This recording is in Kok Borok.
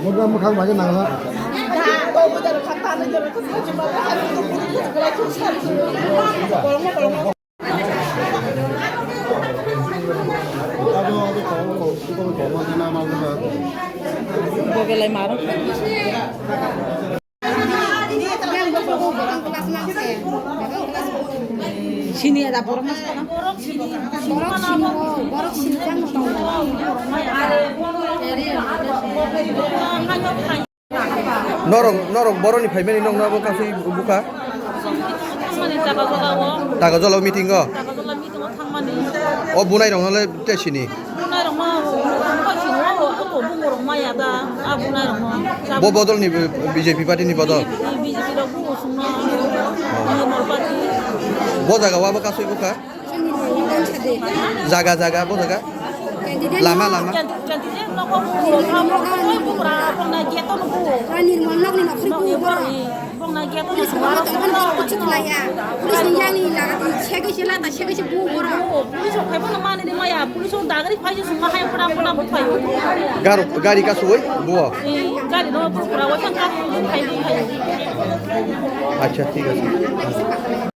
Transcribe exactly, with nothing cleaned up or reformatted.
Mokang mokang bai nangla. Bo belai maro. Sini ada borok mas kono. Borok sini, borok sini kan motong. Norok, norok boroni phaimani nokno abo kasui bukha? Thangmani Taga Jolao. Taga Jolao meeting o? Taga Jolao meeting o thangmani. O bunai rokno le te sini? Bunai rokno, o sini o, o bungo rok maya da, a bunai rokno. Bo bodolni B J P party ni bodol? B J P rok bungo sungno, Nirmal party. Bo jaga o abo kasui bukha? Jaga, jaga, bo jaga? Lama, lama. Police ni yang ni laga di, segi sila ta, segi si bu bora. Police rok phaibo no mani ni maya, police rok dagri phai sung ma hai pura pura bo phai. Garo, gari kasui buo? Gari no pura pura wa kan ka phai phai. Acha, thik ache.